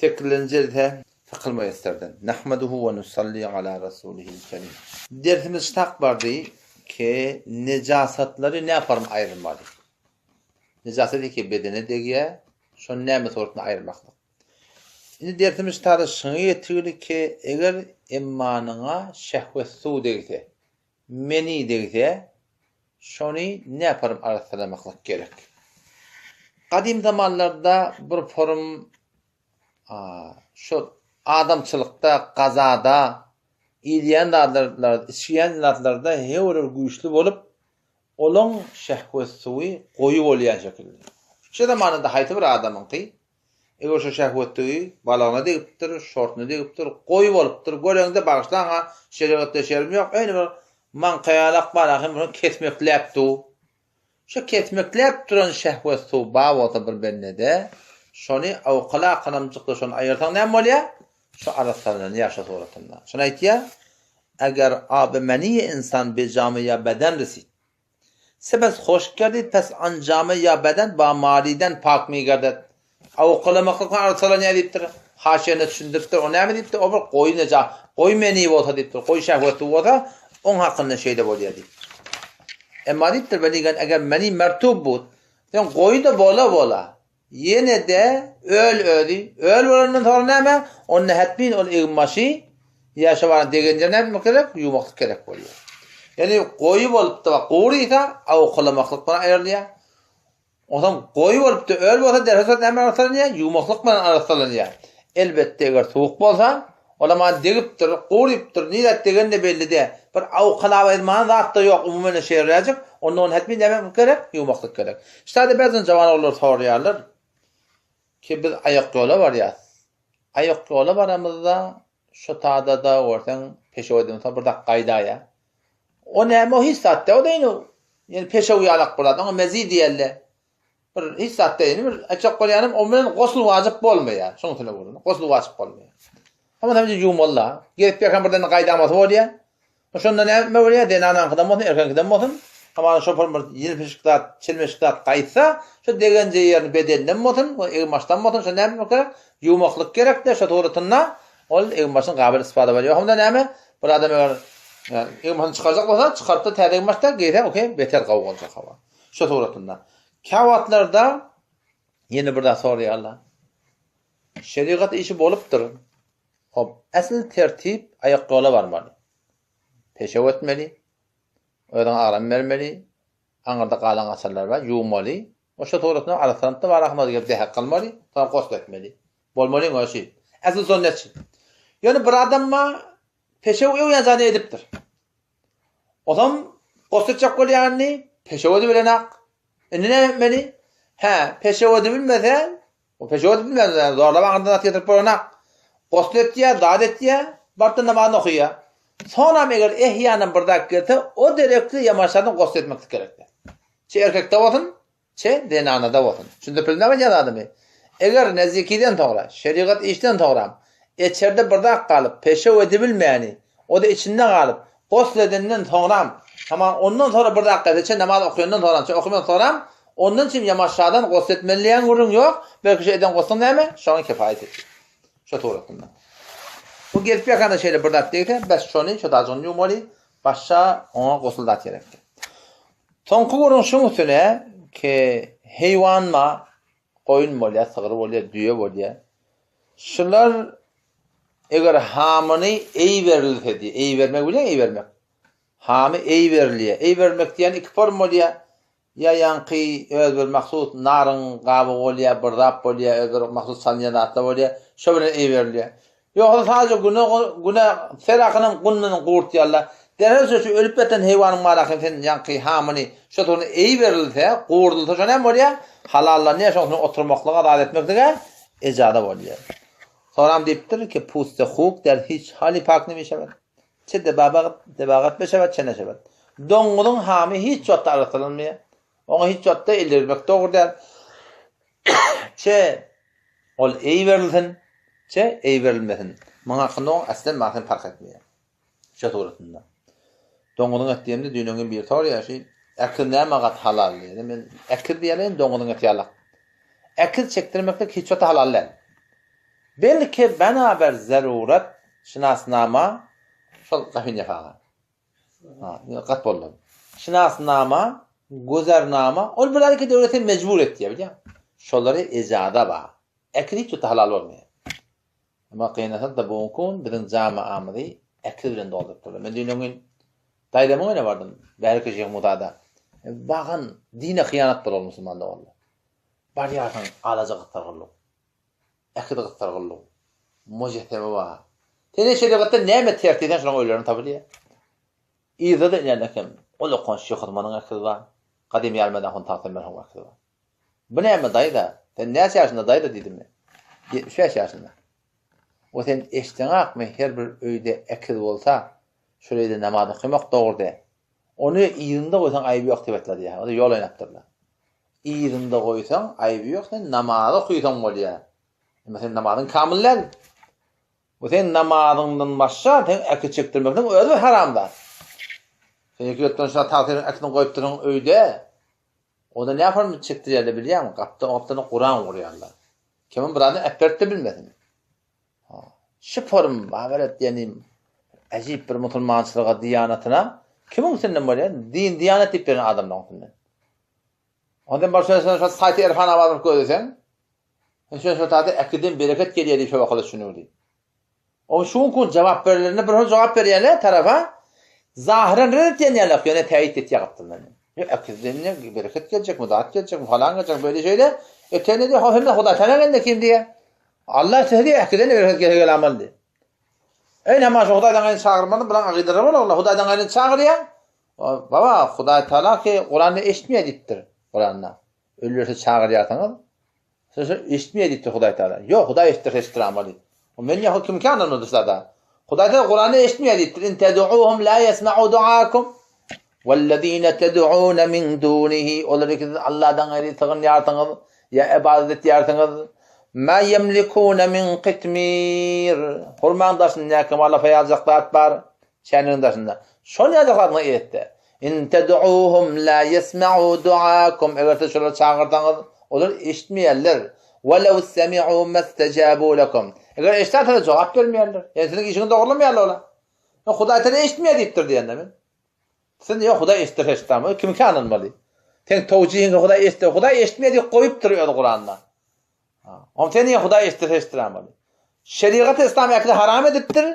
Sekizinji jelse Fykyl Müýesserden. Nahmaduhu we nusalli ala rasulihil kerim. Dersimiz ştak bardy ki nejasatlary näparym aýyrmaly. Nejasat eki bedene degýär, şony näme suratynda aýyrmaklyk. Indi dersimiz ştada şuňa ýetigli ki eger emmanyňa şehwet suw degse, meni degse, şony näparym arassalamaklyk gerek. Gadym zamanlarda bir forum şu adamçylykda, gazada, iýilýän zatlarda, içilýän zatlarda her bir güýçli bolup, olaň şehwet suwy goýy bolýan şekilli. Şu zamanada haýsy bir adamyňky Eger şo şehwetdigi balagyna degipdir, şortuna degipdir, goýy bolupdyr, göreňde bagyşlaň-a, şerigatda şerim ýok, ýöne bir maňka ýalak bar, ahym şony kesmekläp dur. Şo kesmekläp duran şehwet suw bar bolsa bir bendede, şony awkala-akanamjykda şony aýyrsaň näme bolýar? Şo arassalanýar şo suratynda. Şony aýtýar, Eger aby meniýe ynsan be jamy ýa beden resit. Sepes hoş gerdit pes anjamy ýa beden ba maliden pak mi gerdet. Awkalamaklyk bilen arassalanýar diýipdir. Haşiýene düşündiripdir. O näme diýipdir? O bir goýy neja, goýy meni bolsa diýipdir. Goýy şehwetli bolsa, oň hakynda şeýle bolýar diýipdir. Emma diýipdir, weligen eger meni mertub but, sen goýy-da bola-bola, Ýene-de öl özi. Öl bolandan soňra näme? Onda hetmin ol eginbaşy ýa şo baran degenje näme etmek gerek? Ýuwmaklyk gerek bolýar. Ýagny goýy bolupdy bak gurysa awkalamaklyk bilen aýrylýar. Onsoň goýy bolupdy öl bolsa derhal şol näme arassalanýar? Ýuwmaklyk bilen arassalanýar. Elbetde eger suwuk bolsa, olam a degipdir, gurypdyr, nirä degeni-de belli däl. Bir awkalabermän zat-da ýok, umuman şeýleräjik, onda ony hetmin näme etmek gerek? Ýuwmaklyk gerek. Ştada bäzden jawan ogullar soraýarlar ki, biz aýakýola barýas. Aýakýola baramyzda şo tada-da görseň peşew edemsoň bir zat gaýdaýar. O näme o hiç zat däl, o-da ýene ýene peşew ýalak bir zat, oňa mezi diýerler. Bir hiç zat däl, ýene bir aýtjak bolýanym, o bilen gosl wajyp bolmaýar. Şoň üçin bolýar. Gosl wajyp bolmaýar. Amma sen ýuwmaly-da. Gezip ýörkäň birden gaýdamasy bolýar. Şonda näme bolýar? Zenanaňkydam bolsun, erkegiňkidem bolsun, hamana şo bir ýelpeşik zat, çelmeşik zat gaýtsa, şo degenje ýerini bedenden bolsun, o egin-başdan bolsun, şo näme etmek gerek? Ýuwmaklyk gerek-de, şo suratynda ol egin-başyň gabyl istifada bolýar. Ýogsam-da näme? Bir adam eger egin-başyny çykarjak bolsa, çykaryp-da täze egin-başda geýse, okey, beter gowy boljak hawa. Şo suratynda. Käwagtlarda ýene bir zat soraýarlar. Şerigat işi bolupdyr. Hop, esl tertip aýakýola barmaly. Peşew etmeli, özüňe agram bermeli, aňyrda galan gaçarlar bar, ýuwmaly. O şo suratynda arassalanyp-da bar ahmady gelip dähek kylmaly, soň gosl etmeli. Bolmalyň o şi. Esl sünnet şi. Ýöne bir adam bar, peşew öwýän zady edipdir. Otam gosl etjek bolýanyny peşew edibilenak. Indi näme etmeli? Hä, peşew edibilmese, O peşew edip bilmez, ýa zorlap aňyrdan zat getirip bolanok. Gosl etýär, zat etýär, baryp-da namazyny okaýar. Soňam eger ehýanan bir zat gelse, o derekli ýamaşadan gosl etmeklik gerekdir. Çe erkekde bolsun, çe zenanada bolsun. Düşündirip bildim aýdýan zadymy? Eger nezikiden soňra, şerigat işden soňram, içerde bir zat galyp, peşew edibilmäni, O-da içinde galyp, gosl edenden soňram, tamam, ondan soňra bir dakika geçen namaz okaýandan soňram, çe okaman soňram, ondan çim ýamaşadan gosl etmeli diýen gürrüň ýok, belki şu eden gosluň näme, şoňa kifaýat etýär. Şo suratynda. Bu gezip ýakanda şeýle bir zat degse, bes şony, şo dajygyny ýuwmaly, başga oňa gosl zat gerekdir. Soňky gürrüň şuň üstüne ki heýwanma, goýun bolýar, sygyr bolýar, düýe bolýar. Şular eger hamyny eý berilse diýýär. Eý bermek bilýäň, eý bermek. Hamy eý berilýär. Eý bermek diýen iki form bolýar. Ýa ýaňky öz bir mahsus naryň gabygy bolýar, bir zat bolýar, öz bir mahsus salynýan zatlar bolýar. Şo bilen eý berilýär. Ýogsa sadece güne güne serakynam gundan gurtýarlar. Derhal şo şu ölüp ýatan heýwanyň marakyny sen ýaňky hamyny şo turuny eý berilse, gurdulsa şo näme bolýar? Halallanýar, şoň üstüne oturmaklyga, zat etmeklige ejaza bolýar. Soram diýipdir ki, puste huk der hiç hali pak nemişewet. Çe debabat debagat beşewet çe neşewet. Doňňuzyň hamy hiç wagtda arassalanmaýar. Oňa hiç wagtda el degirmek dogry däl. Çe ol eý berilsin, çe eý berilmesin. Muň hakynda oň aslen masen parh etmeýär. Şo suratynda. Doňuzyň eti diýemde düýn öňňin biri soraýar şi äkiz näme gaty halal diýdi. Men äkiz diýýärler indi doňuzyň eti ýalak. Äkiz çekdirmeklik hiç wagtda halal däl. Belki banaber zarurat şinasnama şol gapyny ýapaga. Ha, gat boldy. Şinasnama, güzernama, ol bir iki döwlet mejbur etýär, bilýän. Şolary ejaza bar. Äkli hiç halal bolmaýar. Emma gynansak-da bu günki gün biziň jamaamyzy äkli bilen dolduryp durlar. Men düýn öňňin daýzamyň öýüne bardym, Bärki Şyh Musada. Bagan dine hyýanat bolar musulman doganlar. Barýarsyň alaja gysargyllyk. Äkli gysargyllyk. Mujesseme bar. Seni şerigatda näme ters diýseň şolaryň öýlerini tapylýar. Yzda-da inen eken. Ol okan Şyh Osmanyň äkli bar. Gadym Ýarmät ahun Tagta merhum äkli bar. Bu näme daýza? Sen näçe ýaşynda daýza diýdim men. 75 ýaşynda. O sen eşdeňakmy her bir öýde ekiz bolsa, şol öýde namaz okamak dogry däl. Ony yzynda goýsaň aýby ýok diýip aýtdylar diýýär. O-da ýol oýnapdyrlar. Yzynda goýsaň aýby ýok, sen namaz okysaň bolýar. Emma sen namazyň kamyl däl. Bu sen namazyňdan başga sen äki çekdirmekligiň özi bir haram zat. Sen iki ýurtdan şa tagsyryň äkisini goýupdyrsyň öýde. Onda näme formy çekdirýärler bilýäňmi? Gapda gapdana Kuran gurýarlar. Kimem bir adam äpberip-de bilmesin. Ha. Şu form babaret diýenim äjip bir musulmançylyga diýanatyna kimiň üstünden bolýar? Din diýanat diýip beren adamlaryň üstünden. Ondan başga sen şu saýty Erfana baryp gözleseň, sen şu şu taýda äkiden bereket gelýär diýip şu wakada düşünerdi. O şu gün jogap berlerine bir hol jogap berýärler tarafa. Zahyran red etýän ýaly ýöne täýit etýär gapdaldan. Ýok, äkiden ne bereket geljekmi, zat geljekmi, falan geljek böyle şeýle. Etene diýär, hemme Hudaý sana geldi kim diýär. Allah size diýär, äkiden bereket gelse gel amal diýär. Eý näme şu Hudaýdan gaýry çagyrmaly, bilen agydyra bolar. Hudaýdan gaýry çagyrýar. Baba, Hudaý Taala ki Kuranda eşitmeýär diýipdir. Kuranda. Ölüleri siz çagyrýarsyňyz. Siz eşitmeýär diýipdir Hudaý Taala. Ýok, Hudaý eşitdirse eşitdir amaly. O men ýa kim ki anlamady sada. Hudaý Taala Kuranda eşitmeýär diýipdir. In ted'uhum la yesma'u duakum. Wellezine ted'un min dunihi. Olary ki siz Allahdan gaýry sygynýarsyňyz ýa ibadat etýärsiňiz. Ma yemlikun min qitmir. Hurmaň daşynda näme mala faýaljak zat bar? Çäýnegiň daşynda. Şol ýaly zadyňy et-de. In ted'uhum la yesma'u duakum. Eger siz şolary çagyrsaňyz, olar eşitmeýärler. Welew semi'u mestejabu lekum. Eger eşitseler jogap bermeýärler. Ýagny siziň işiňizi dogrulamaýarlar olar. Hudaý Tagala eşitmeýär diýipdir diýende men. Siz ýok Hudaý eşitdirse eşitdami? Kimki ynanmaly? Seň towjihiňe Hudaý eşitdir. Hudaý eşitmeýär diýip goýupdyr öz Kuranda. Oň sen niye Hudaý eşitdirse eşitdirämeli. Şerigat İslam äkli haram edipdir.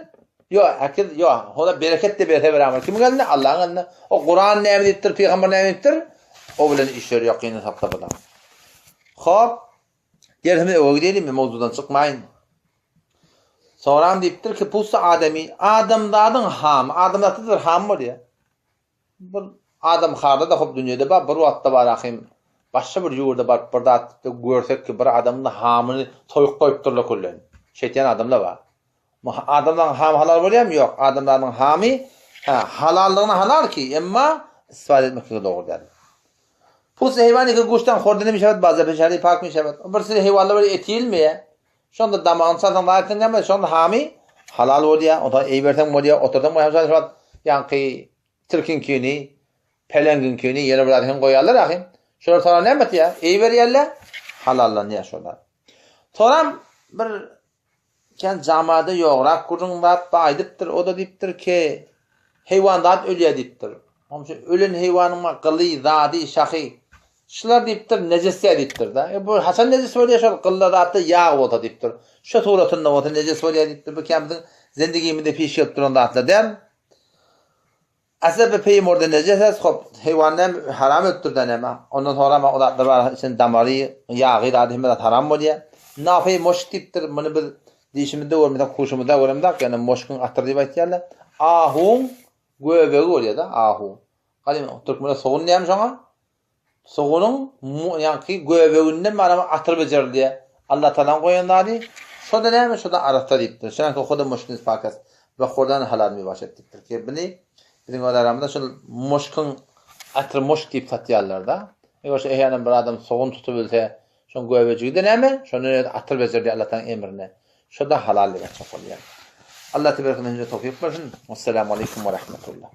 Ýok, äkil, ýok. Hudaý bereket de berse berämeli. Kimiň elinde? Allahyň elinde. O Kuran näme diýipdir, pygamber näme diýipdir? O bilen işleri ýok, ýene sakla bular. Hop. Dersimize öňe gidelim, men mowzudan çykmaýyn. Soram diýipdir ki, pusta adamy, adamzadyň hamy, adamzatda bir ham bolýar. Bir adam harda-da hop dünýede bar, bir wagtda bar ahym başga bir ýurda baryp bir zat görsek ki bir adamyň hamyny soýup goýupdyrlar küllen. Şeýtýän adamlar bar. Adamlaryň hamy halal bolýarmy? Ýok. Adamlaryň hamy hä, halallygyna halal ki, emma istifade etmekligi dogry däl. Pus heýwany ki guşdan hordene mişewet baza peşeri pak mişewet. Bir sürü heýwanlar bar eti iýilmeýär. Şonda damagyny çalsaň zat etseň näme? Şonda hamy halal bolýar. Onda eý berseň bolýar, otursaň bolýar. Şonda şo ýaňky tilkiňkini, peleňiňkini ýene bir zat hem goýarlar ahym. Şolar soňra näme etýär? Eý berýärler, halallanýar şolar. Soňam bir Kän jamada ýograk gürrüň zat bar aýdypdyr, o-da diýipdir ki, heýwan zat ölýär diýipdir. Onuň üçin ölen heýwanyň bar gyly, zady, şahy. Şular diýipdir, nejesdä diýipdir-de. E bu haçan nejes bolýar şol gylda zatda ýag bolsa diýipdir. Şu suratynda bolsa nejes bolýar diýipdir. Bu kän biziň zendigimizde piş gelip duran zatlar däl. Asla bir peýim orda nejes es hop heýwan näme haram ötdürde näme. Ondan soňra o zatlar bar içinde damary, ýagy zady hemme zat haram bolýar. Nafy moşk diýipdir. Muny biz dişimizde görmesek huşumyzda göremzok. Ýöne moşkuň atyry diýip aýtýarlar. Ahuň göbegi bolýar-da, ahu. Gadym türkmenler sogun diýýärmiş oňa. Soganyň ýaňky göbeginden barama atyr bejerilýär. Allatagalaň goýan zady. Şo-da näme, şo-da arassa diýipdir. Şeýle huda muşkiniz pakas we hurdan halal mibaşet diýipdir. Ki bini biziň öz aramyzda şol muşkyň atyr muşk diýip satýarlar-da. Eger şu eýänem bir adam sogan tutup bilse, şoň göbejigi-de näme, şondan öz atyr bejerilýär Allatagalaň emrine. Şo-da halal diýip aýtjak bolýar. Allah tebaraka hemmämize towfyk bersin. Wessalamu aleýkum we rahmetullah.